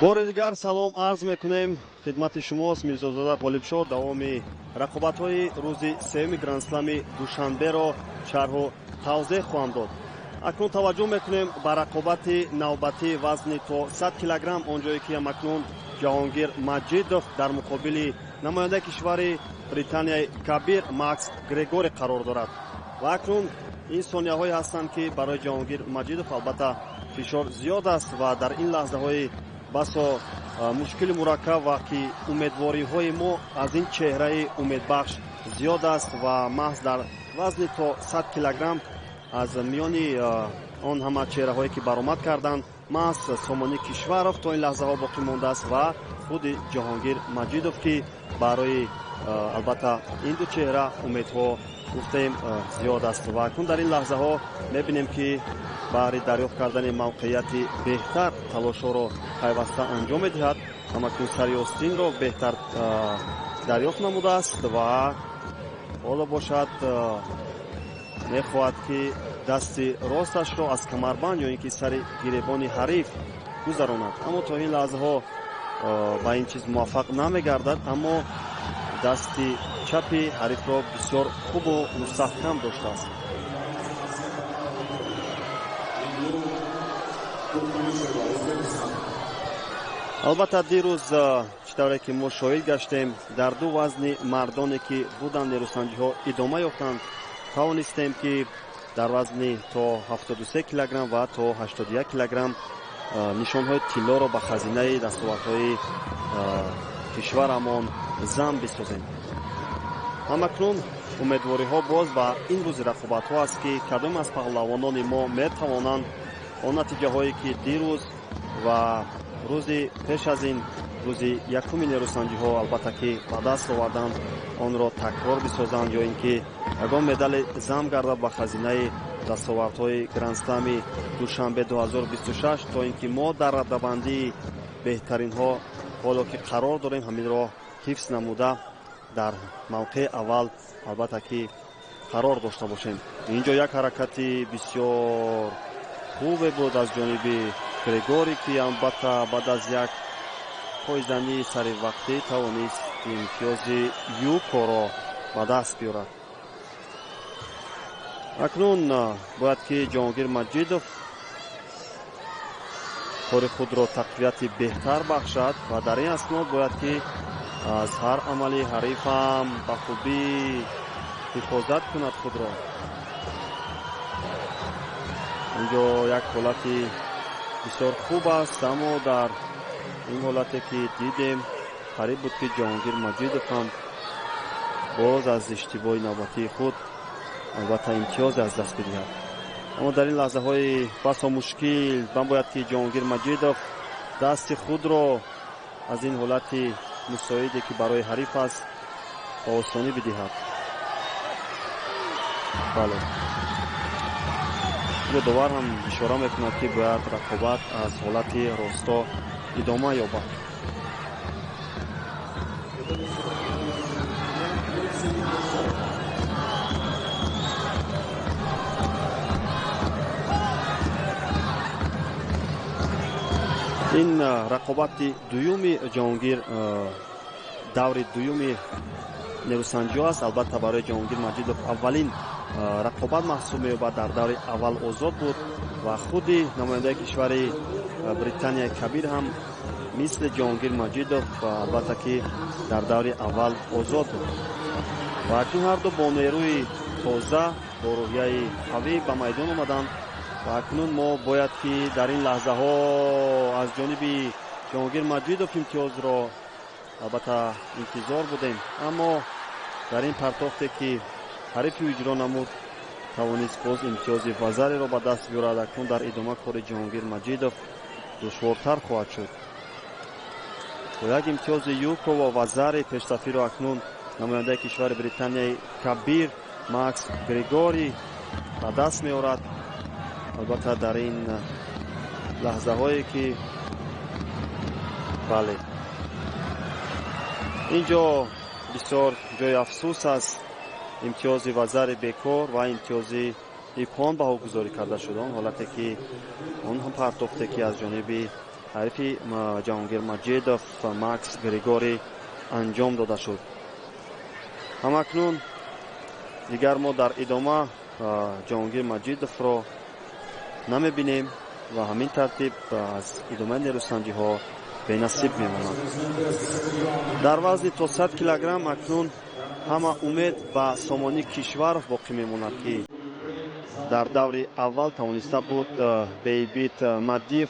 Бори дигар салом арз мекунем хидмати шумост Мирзозода Ғолибшоҳ. Давоми рақобатҳои рӯзи сеюми грандслами Душанберо шарҳу тавзеҳ хоҳам дод. Акнун таваҷҷӯҳ мекунем ба рақобати навбатӣ вазни то 100 килограмм, он ҷое ки ҳамакнун Ҷаҳонгир Маҷидов дар муқобили намояндаи кишвари Британияи Кабир Макс Грегори қарор дорад. Ва акнун ин сонияҳое ҳастанд, ки барои Ҷаҳонгир Маҷидов албатта фишор зиёд аст ва дар ин лаҳзаҳои басо мушкили мураккаб ва ки умедвориҳои мо аз ин чеҳраи умедбахш зиёд аст ва маҳз дар вазни то 100 килограмм аз миёни он ҳама чеҳраҳое ки баромад карданд, маҳз Сомонӣ Кишваров то ин лаҳзаҳо боқӣ мондааст ва худи Ҷаҳонгир Маҷидов, ки барои албатта ин ду чеҳра умедҳо гуфтаем зиёд аст. Ва акнун дар ин лаҳзаҳо мебинем, ки баҳри дарёфт кардани мавқеияти беҳтар талошҳоро пайваста анҷом медиҳад. Ҳамакнун сари остинро беҳтар дарёфт намудааст ва ҳоло бошад мехоҳад, ки дасти росташро аз камарбанд ё ин ки сари гиребони ҳариф гузаронад, аммо то ин лаҳзаҳо ба ин чиз муваффақ намегардад, аммо дасти чапи ҳарифро бисёр хубу мустаҳкам доштааст. Албатта дирӯз чӣ тавре ки мо шоҳид гаштем, дар ду вазни мардоне ки буданд нерӯсанҷиҳо идома ёфтанд, тавонистем, ки дар вазни то 73 килограмм ва то 81 килограмм нишонҳои тиллоро ба хазинаи дастовардҳои кишварамон зам бисозем. Ҳамакнун умедвориҳо боз ба ин рӯзи рақобатҳо аст, ки кадом аз паҳлавонони мо метавонанд он натиҷаҳое ки дирӯз ва рӯзи пеш аз ин рӯзи якуми нерӯсанҷиҳо албатта ки ба даст оварданд, онро такрор бисозанд ё ин ки ягон медали зам гардад ба хазинаи дастовардҳои грандслами Душанбе 2026, то ин ки мо дар радабандии беҳтаринҳо ҳоло ки қарор дорем, ҳаминро ҳифз намуда дар мавқеи аввал албатта ки қарор дошта бошем. Инҷо як ҳаракати бисёр хубе буд аз ҷониби Грегори, ки албатта баъд аз як пойзании саривақтӣ тавонист имтиёзи юкоро ба даст биёрад. Акнун бояд ки Ҷаҳонгир Маҷидов кори худро тақвияти беҳтар бахшад ва дар ин асно бояд ки аз ҳар амали ҳарифам ба хубӣ ҳифозат кунад худро. Инҷо як ҳолати бисёр хуб аст, аммо дар ин ҳолате ки дидем, қариб буд, ки Ҷаҳонгир Маҷидов ҳам боз аз иштибоҳи навбатии худ албатта имтиёзе аз даст бидиҳад. Аммо дар ин лаҳзаҳои басо мушкил ман бояд ки Ҷаҳонгир Маҷидов дасти худро аз ин ҳолати мусоиде ки барои ҳариф аст ба осонӣ бидиҳад. Бале, инҷо довар ҳам ишора мекунад, ки бояд рақобат аз ҳолати росто идома ёбад. Ин рақобати дуюми Ҷаҳонгир, даври дуюми нерӯсанҷиҳо аст. Албатта барои Ҷаҳонгир Маҷидов аввалин рақобат маҳсуб меёбад. Дар даври аввал озод буд ва худи намояндаи кишвари Британияи Кабир ҳам мисли Ҷаҳонгир Маҷидов албатта ки дар даври аввал озод буд. Ва акнун ҳарду бо нерӯи тоза, бо рӯҳияи қавӣ ба майдон омаданд. Ва акнун мо бояд ки дар ин лаҳзаҳо аз ҷониби Ҷаҳонгир Маҷидов имтиёзро албатта интизор будем, аммо дар ин партофте ки ҳарифи иҷро намуд, тавонист боз имтиёзи вазареро ба даст биёрад. Акнун дар идома кори Ҷаҳонгир Маҷидов душвортар хоҳад шуд. Бо як имтиёзи юко ва вазари пешсафиро акнун намояндаи кишвари Британияи Кабир Макс Грегори ба даст меорад. Албатта дар ин лаҳзаҳое ки бале, инҷо бисёр ҷои афсӯс аст, имтиёзи вазари бекор ва имтиёзи ипон баҳогузорӣ карда шуд. Он ҳолате ки он ҳам партофте ки аз ҷониби Ҳарифи Ҷаҳонгир Маҷидов, Макс Григорий, анҷом дода шуд. Ҳамакнун дигар мо дар идома Ҷаҳонгир Маҷидовро намебинем ва ҳамин тартиб аз идомаи нерӯсанҷиҳо бенасиб мемонад. Дар вазни то 100 килограмм акнун ҳама умед ба Сомонӣ Кишваров боқӣ мемонад, ки дар даври аввал тавониста буд Бейбит Мадиев